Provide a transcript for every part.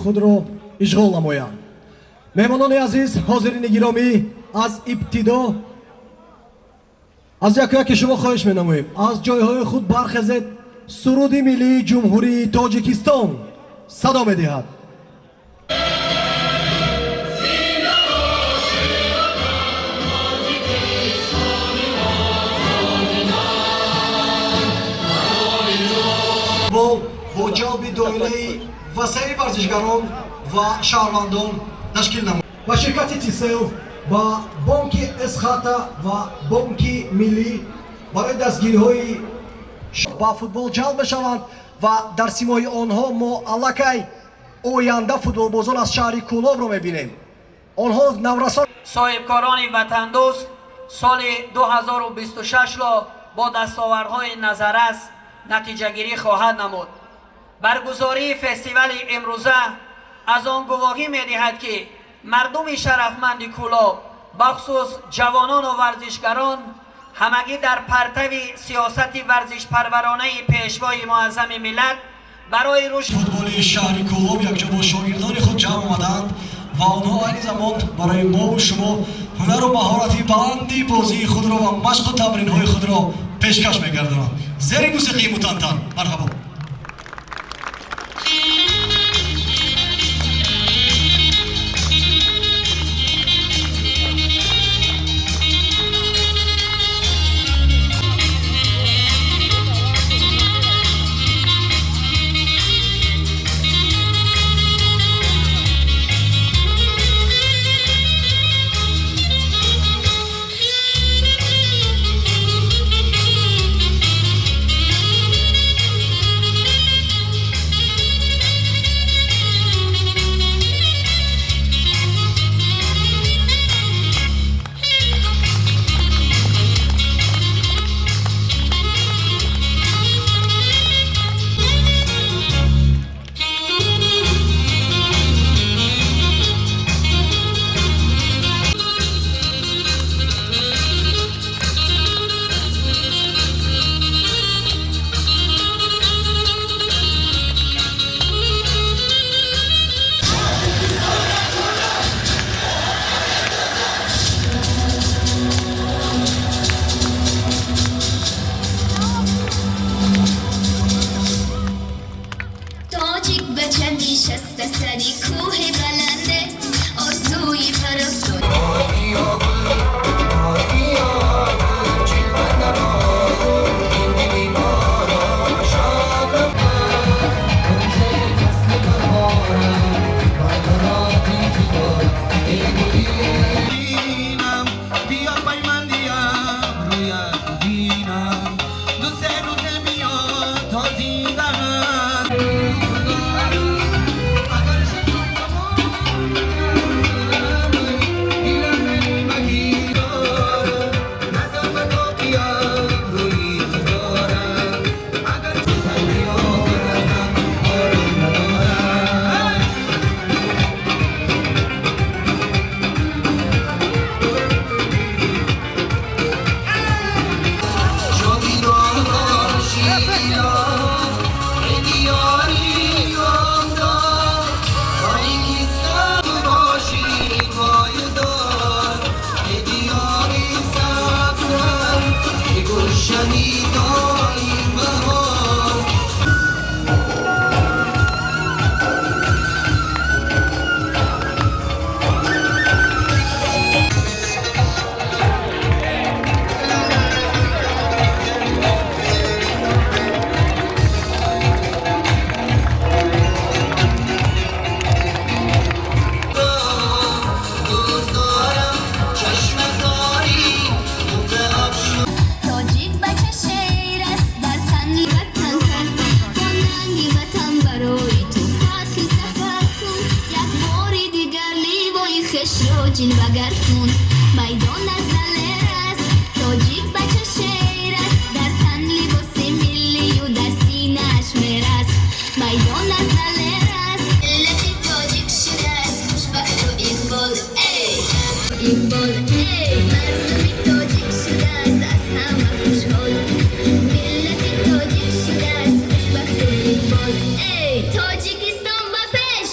Худро ишғол намоянд. Меҳмонони азиз, ҳозирини гиромӣ, аз ибтидо аз яку яки шумо хоҳиш менамоем, аз ҷойҳои худ бархезед. Суруди миллии Ҷумҳурии Тоҷикистон садо медиҳад. Бо ҷалби доираи васеи варзишгарон ва шаҳрвандон ташкил намуд. Ба ширкати Тисел, ба бонки Эсхата ва Бонки Миллӣ барои дастгириҳои ба футбол ҷалб мешаванд ва дар симои онҳо мо аллакай оянда футболбозон аз шаҳри Кӯлобро мебинем. Онҳо наврасон. Соҳибкорони ватандӯст соли 2026-ро бо дастовардҳои назаррас натиҷагирӣ хоҳад намуд. Баргузории фестивали имрӯза аз он гувоҳӣ медиҳад, ки мардуми шарафманди Кӯлоб, бахусус ҷавонону варзишгарон, ҳамагӣ дар партави сиёсати варзишпарваронаи Пешвои муаззами миллат барои рушд Футболи шаҳри Кӯлоб якҷо бо шогирдони худ ҷамъ омаданд ва онҳо айни замон барои мову шумо ҳунару маҳорати баланди бозии худро ва машқу тамринҳои худро пешкаш мегардонанд зери мусиқии мутантан. Марҳабо. Тоҷик бача нишаста сари кӯҳи баланде, орзуи фарафтон. بیا پیمندی ابرویت بینم، دو سه روزه بیا تا زینده هست. اگر نظر به باقی ابروی تو دارم، اگر بیا برزم آرام ندارم. شنیداریم بهار. دوست دارم چشم زاری متعب. Тоҷик бача шер аст, дар тан ватан кун, бо нанги ватан барои ту фатҳи сафар кун. Як бори дигар ливои хешро ҷилвагар кун, майдон аз далер аст. Тоҷик бача шер аст, дар тан либоси миллию дар синааш мер аст, майдон аз далер аст. Миллати тоҷик шудааст хушбахту иқбол, эй иқбол, эй мардуми тоҷик шудааст аз ҳама хушҳол. Миллати тоҷик шудааст хушбахту иқбол, эй Тоҷикистон, ба пеш!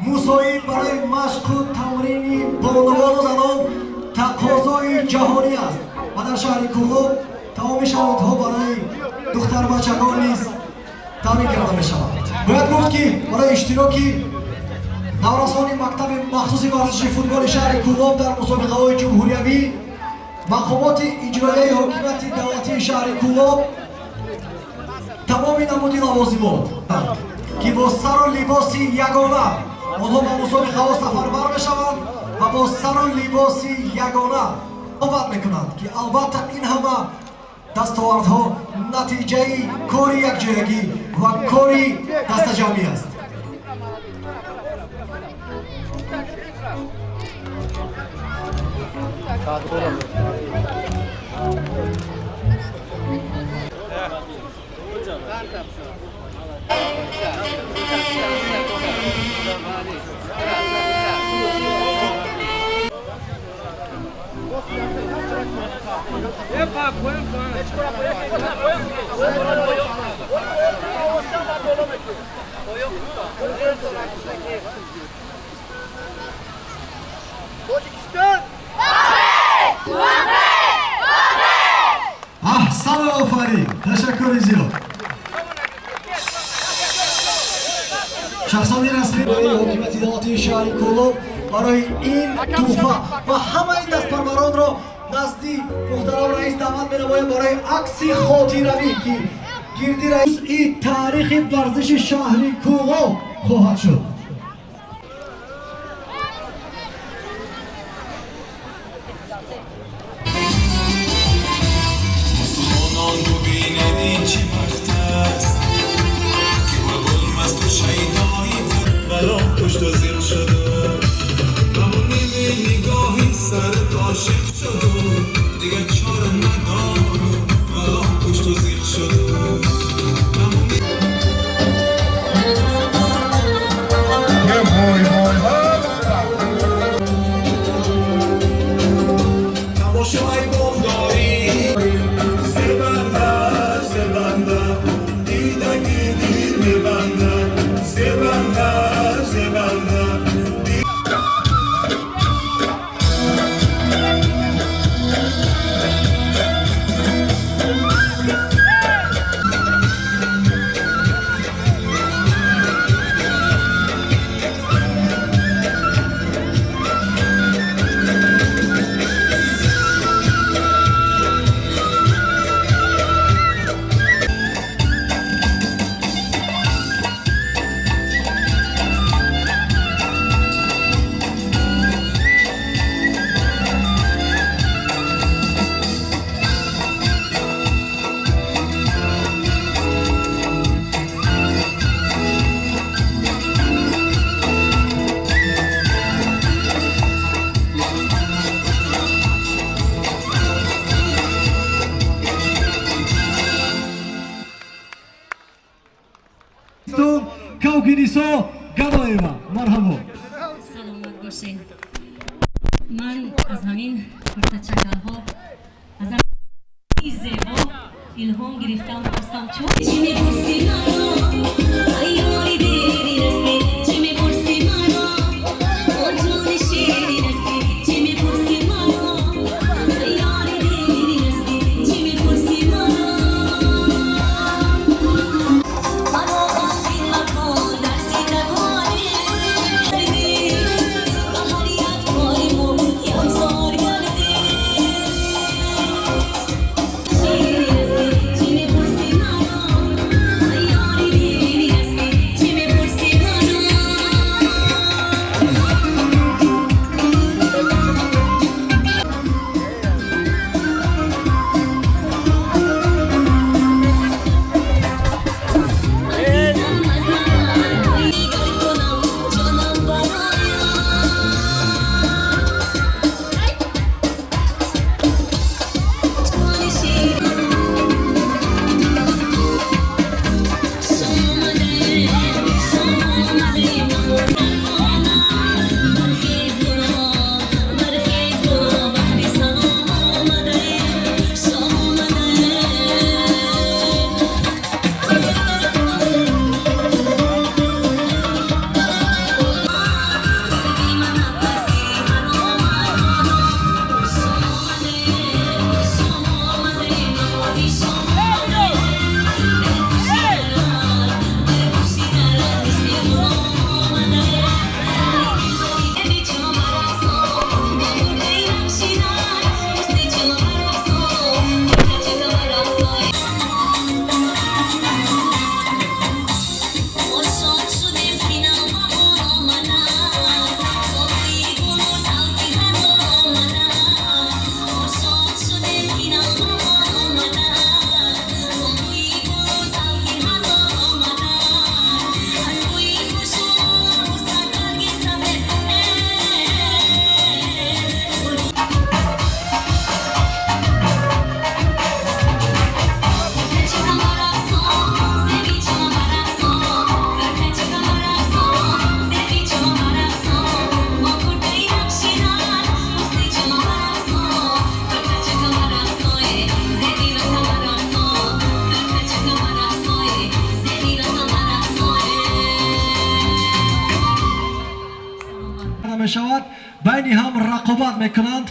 Мусоид барои машқу тамрини бонувону занон тақозои ҷаҳонӣ аст ва дар шаҳри Кӯлоб тамоми шароитҳо барои духтарбачагон низ таъмин карда мешавад. Бояд гуфт, ки барои иштироки наврасони мактаби махсуси варзиши футболи шаҳри Кӯлоб дар мусобиқаҳои ҷумҳуриявӣ мақомоти иҷроияи ҳокимияти давлатии шаҳри Кӯлоб тамоми намуди лавозимот, ки бо сару либоси ягона онҳо ба мусобиқаҳо сафарбар мешаванд ва бо сару либоси ягона омад мекунанд, ки албатта ин ҳама дастовардҳо натиҷаи кори якҷоягӣ ва кори дастаҷамъӣ аст. Аҳсан, офарин, ташаккури зиёд. Шахсони расмии ҳокимияти давлатии шаҳри Кӯлоб барои ин тӯҳфа ва ҳамаи дастпарваронро назди муҳтарам раис даъват менамоям барои акси хотиравӣ, ки гирди раиси таърихи варзиши шаҳри Кӯлоб хоҳад шуд. Мусулмонон бубинед, ин чӣ вақт аст, ки булбул масту шайдои бало пушту зиқ шуду ҳамон ними нигоҳи сарат ошиқ шуду дигар чора надору бало пушту зиқ шуду ҳамон. Тамошои бомдорӣ зебанда, зебанда, дидаги дил мебанда, зебанда, зебанда. Кавкинисо Габоева, марҳабо. Саломат бошед. Ман аз ҳамин куртачакалҳо, аз ҳамин зебо илҳом гирифтам. Хостам чун чӣ мепурсӣ маро, ай ёри дерин ҳастӣ, чӣ мепурсӣ маро, о ҷони ширин ҳастӣ, чӣ мепурсӣ маро, ай ёри дерин ҳастӣ, чӣ мепурсӣ маро, маро ғамгин макун дар зиндагонӣ, ба ҳар як кори мо ямзор гардӣ. Ширин ҳастӣ, чӣ мепурсӣ маро, ай ёри. мешавад, байни ҳам рақобат мекунанд.